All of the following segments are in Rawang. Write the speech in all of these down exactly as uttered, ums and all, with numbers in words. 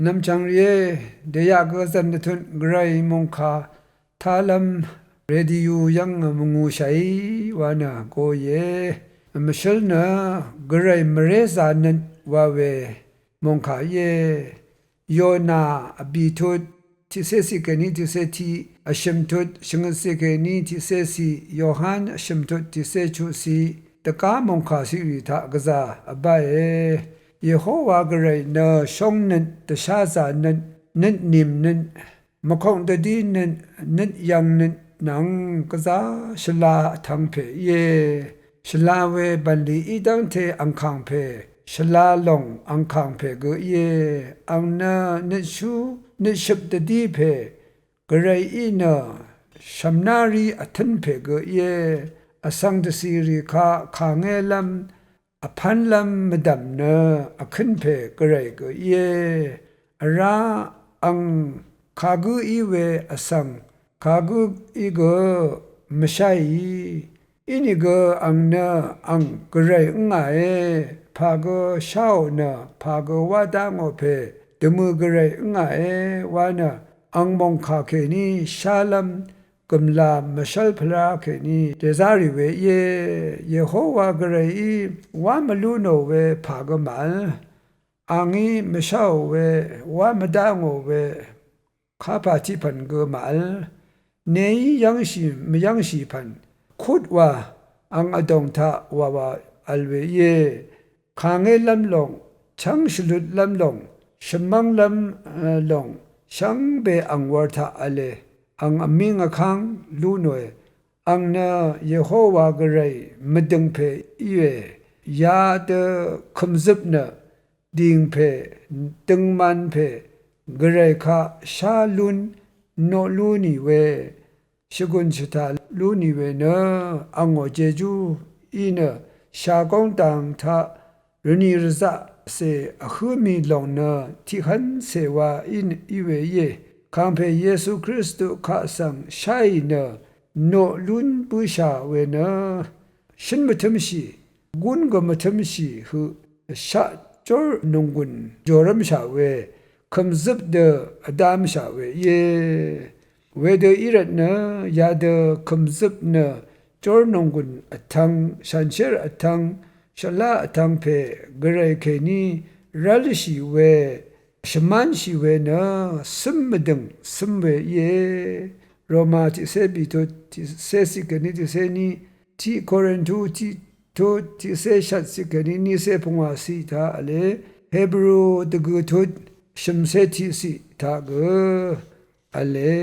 Nv̀mchv̀ng rìé, dèyaq gø zv̀n dvtut gvray mòngkà tálv́m radio yv́ng mvngūshàí wa nø goìe. Mvshǿl nø gvray mvrézā nøt wa we mòngkà íe. Yona vbì tut tiqcé ciq kèní tiqcé tiq, vshø̀m tut shvngøt ciq kèní tiqcé ciq, Yohan vshø̀m tut tiqcé chuq ciq, dvgá mòngkà ciq rì taq gvzà vbáe. Yehowa gvray nø shóngnøt, dvsházā nøt, nøt nìm nøt, mvkok dvdí nøt, nøt yv̀ng nøt nvng gvzá shvla vtvng pè íe. Shvla we bv̀nlì í dv́ngte angkàng pè, shvla lòng angkàng pè gø íe. Ang nø nøtshú nøtshøp dvdí pè, gvrayí nø shv̀mná rí vtǿn pè gø íe. Vsvng dvcìrì kaq kàngélv́m vpv́nlv́m mvdv̀m nø vkǿn pè gvray gø íe. Vrá ang kagǿ í we vsvng kagǿ í gø mvsháì. Inìgø ang nø ang gvray ǿngàe, pà gø sháò nø pà gø wá dá ngò pè dvmø gvray ǿngàe wa nø ang mòngkà kèní shálv́m gø̀mlā mvshv́l pvrá kèní dèzá rì we íe. Yehowa gvrayí wá mvlú nò we pà gø màvl. Angí mvsháò we, wá mvdá ngò we, kapà tiq pv̀n gø màvl. Neí yv́ngshì mvyv́ngshì pv̀n kut wa ang vdòng taq wàwà vl we íe. Kàngélv́m lòng, chv́ng shvlutlv́m lòng, shvmv́nglv́m lòng, shvngbe ang wur taq v̄le, ang vmíng vkáng lú nòe. Ang nø Yehowa gvray mvdø̀ng pè íe. Yadø kø̀mzøp nø dìng pè, døngman pè, gvray kaq shá lún noq lú nì we, shvgùn shvtà lú nì we nø angò jejú í nø shagóng dang taq rvnì rvzaqcè vhǿ mì lòng nø tiqhv́ncè wa í we íe. Kàngpè Yesu Kristu kaq svng sháì nø noq lún bǿshà we nø shǿn mvtǿmshì, gún gø mvtǿmshì høq shaq jór nònggùn jòrv́mshà we, kø̀mzøp dø vdámshà we íe. Wedø í rvt nø yadø kø̀mzøp nø jór nònggùn vtvng, shànshér vtvng, shvlá vtvng pè gvray kèní rv́lshì we, shvmánshì we nø cǿm mvdø̀ng cǿm we íe. Roma tiqcé bìtut tiqcé ciq kèní tiqcé ní, tiq Korintu tiqtut tiqcé shvt ciq kèní nícé pungwà ciq taq v̄le, Hebru dvgø̀ tut shø̀mcé tiqciq taq gø v̄le.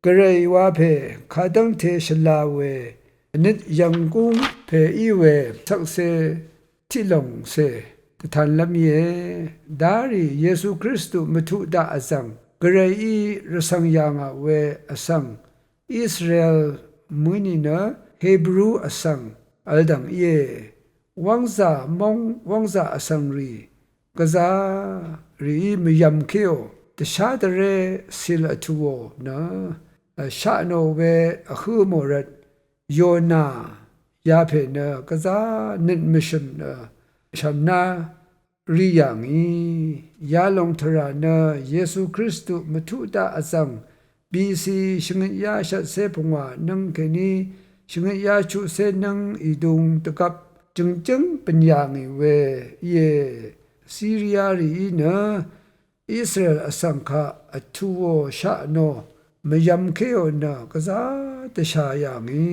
Gvray wa pè kadv́ngte shvla we, nøt yv̀nggúng pè í we, shvkse tiqlòngcè dvtanlv́m íe. Darì Yesu Kristu mvtuq daq vzv̀ng gvrayí rvcv̀ng yà ngà we vsvng Israel mø̀í nìnø Hebru vsvng v̄l dv̀ng íe. Wv́ngzà móng wv́ngzà vsvng rì gvzà rìí mvyv̀mkéò dvshá dvré cìl vtùò nø shaq nò we vhǿ mò rvt Yona yapè nø gvzà nøt mvshø̀m nø shv̀mná rí yà ngì. Yalòng tvrà nø Yesu Kristu mvtuq daq vzv̀ng B C shvngøtyá shvtcé pungwà nǿng kèní shvngøtyá chuqcé nǿng ìdung dvgvp jø̀ngjǿng bø̀n yà ngì we íe. Siria rìí nø Israel vsvng kaq vtùò shaq nò mvyv̀mkéò nø gvzà dvshà yà ngì.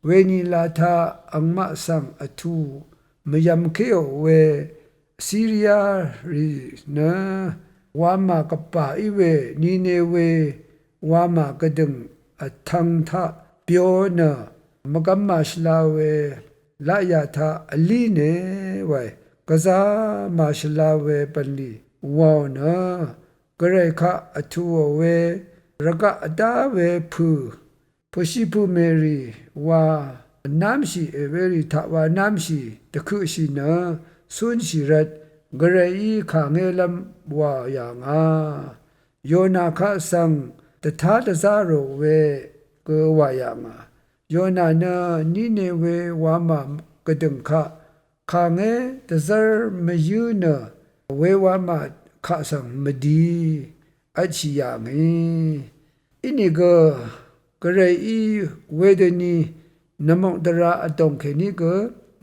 Wenìla taq angmaq svng vtù mvyv̀mkéò we Siria rì nø wamà gvbà í we Ninewe wamà gvdø̀ng vtvng taq byo nø mvgvm màshvla we laqyà taq vlíne wae. Gvzà màshvla we bv̀nlì wàò nø gvray kaq vtùò we rvgaq vdá we pø̀ pø̀shi pø̀mè rì wa vnámshì èwerì taq wa vnámshì dvkøqshì nø cúnshì rvt gvrayí kàngélv́m wà yà ngà. Yona kaq svng dvtá dvzá rò we gø wà yà ngà. Yona nø Ninewe wamà gvdø̀ng kaq kàngé dvzv́r mvyǿ nø we wamà kaq svng mvdi vtshì yà ngì. Inìgø Gvrayí wedøni nvmukdvra vdòng kèní gø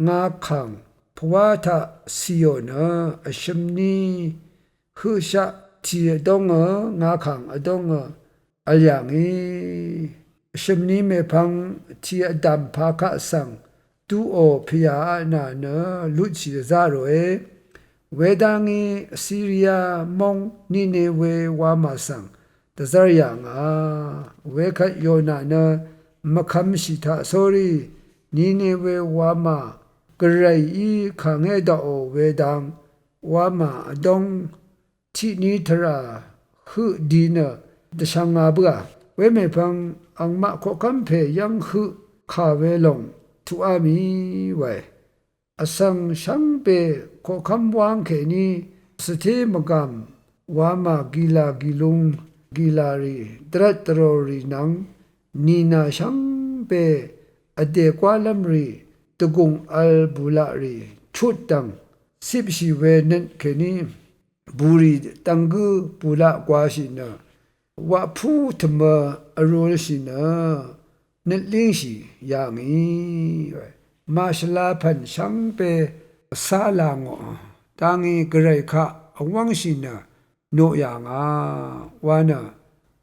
ngakàng pvwá taq cìò nø vshømní høqshaq tì vdóngø ngakàng vdóngø vl yà ngì. Vshømní mèpvng tì vdv̀m pa kaq svng duqò pvyà aqnà nø lutshì dvzá ròe. Wedv́ngí Siria móng Ninewe wamà svng dvzv́r yà ngà. Wekvt Yona nø mvkvmshì taq sórí Ninewe wamà Gvrayí kàngé daqò we dang wamà vdóng tiqní tvrà høq di nø dvshvng ngà bǿà. Wemèpvng angmaq koqkv́m pè yv́ng høq kà we lòng tuqá mì wae. Vsvng shvngbe koqkv́m wáng kèní svté mvgàm wamà gìlà gìlung gìlàrì dvrvt dvròrì nvng nìnà shvngbe vdè gwálv́mrì dvgùng vl bùlaqrì chutdv̀ng cipshì we nøt kèní bùrì dvng gǿ bùlaq gwashì nø waqpú tø̀mø vrulshì nø nøt língshì yà ngì. Màshvla pv̀n shvngbe vcá là ngò dangí Gvray kaq vwv́ngshì nø noq yà ngà wa nø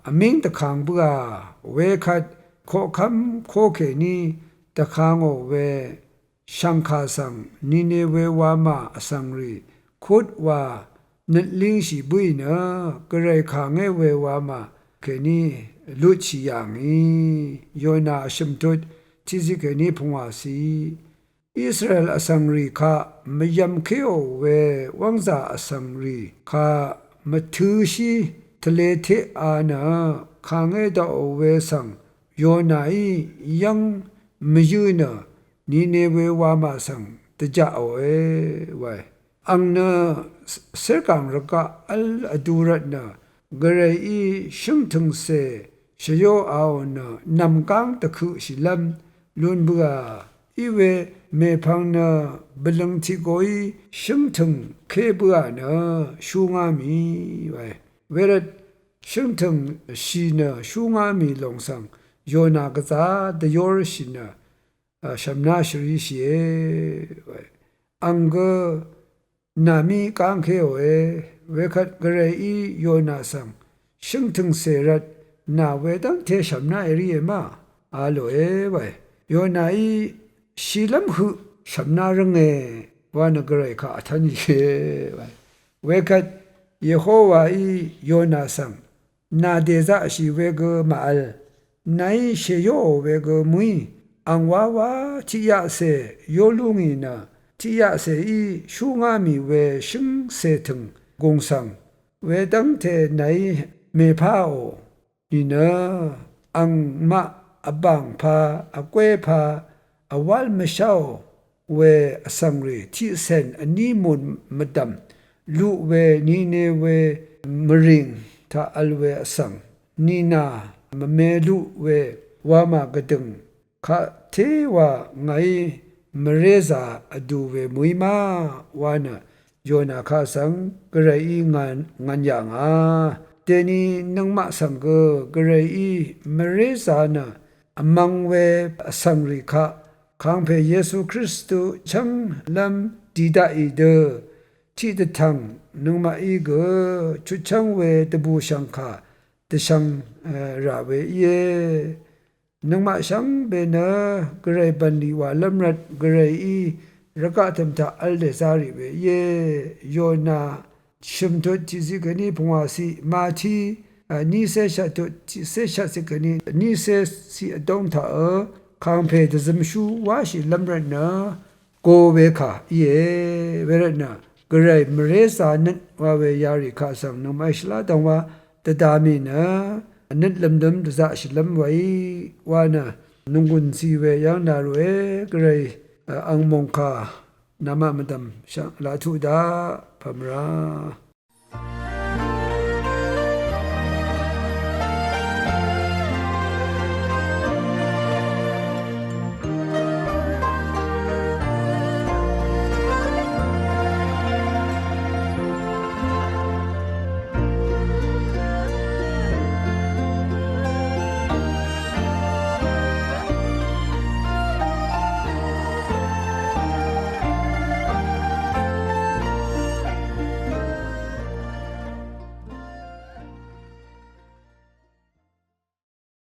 vmíng dvkang bǿà. Wekvt koqkv́m kókèní dvkangò we shv̀ngkà svng Ninewe wamà vsvngrì kut wa nøt língshì bǿì nø Gvray kàngé we wamà kèní lutshì yà ngì. Yona vshø̀m tut tiqzit kèní pungwàciq. Israel vsvngrì kaq mvyv̀mkéò we wv́ngzà vsvngrì kaq mvtø̄shí tvlē teqa nø kàngé daqò we svng Yonaí yv́ng mvyǿ nø Ninewe wamà svng dvjaqòe wae. Ang nø sérgàng rvgaq v́l vdu rvtnø Gvrayí shǿngtø̀ngcè shvyóàò nø nv̀mgáng dvkøqshìlv́m lún bǿà. Iwe mèpvng nø bvløng tiqgoí shǿngtø̀ngké bǿà nø shúngá mì wae. Wervt shǿngtø̀ngshì nø shúngá mì lòng svng Yona gvzá dvyórshì nø shv̀mná shvríshìe. Ang gø nàmí gángkéòe. Wekvt Gvrayí Yona svng shǿngtø̀ngcè rvt nà wedv́ngte shv̀mná èríe ma a lòe wae. Yonaí shilv́m høq shv̀mná rǿnge wa nø Gvray kaq vtv́n íe wae. Wekvt Yehowaí Yona svng nà dèzaqshì wegø màvl, nàí shèyóò wegø mø̀í, ang wáwá tiqyaqcè yó lú ngì nø tiqyaqcèí shúngá mì we shǿngcè tø̀ng gùng svng wedv́ngte nàí mèpáò nìnø angmaq vbàngpa vgwépa vwál mvsháò we vsvngrì tiqcèn vní mùn mvdv̀m luq we Ninewe mvrìng taq vl we vsvng nìnà mvme luq we wamà gvdø̀ng kaq téwa ngàí mvrézà vdù we mø̀í ma wa nø Yona kaq svng Gvrayí ngv̄n yà ngà. Dèni nøngmaq svng gø Gvrayí mvrézà nø vmvng we vsvngrì kaq kàngpè Yesu Kristu chv́nglv́m di daqì dø tiqdvtv̀ng nøngmaqí gø chutchv́ng we dvbùshv̀ngkà dvshvng rà we íe. Nøngmaq shvngbe nø Gvray bv̀nlì wàlv́m rvt Gvrayí rvgaq tø̀m taq v̄l dèzá rì we íe. Yona shø̀m tut tiqzit kèní pungwàciq, Mati vnícé shvt tut tiqcé shvtcit kèní vnícé ciq vdóng taqø kàngpè dvzømshú wáshìlv́m rvt nø go we kà íe. Wervtnø Gvray mvrézā nøt wa we yarì kaq svng nøngmaqí shvlá dvngwa dvda mì nø nøt lømløm dvzaqshìlv́m weí wa nø nònggùn zi we yv́ng nà ròe. Gvray ang mòngkà namaq mvdv̀m shvngla tuq daq pv̀mra.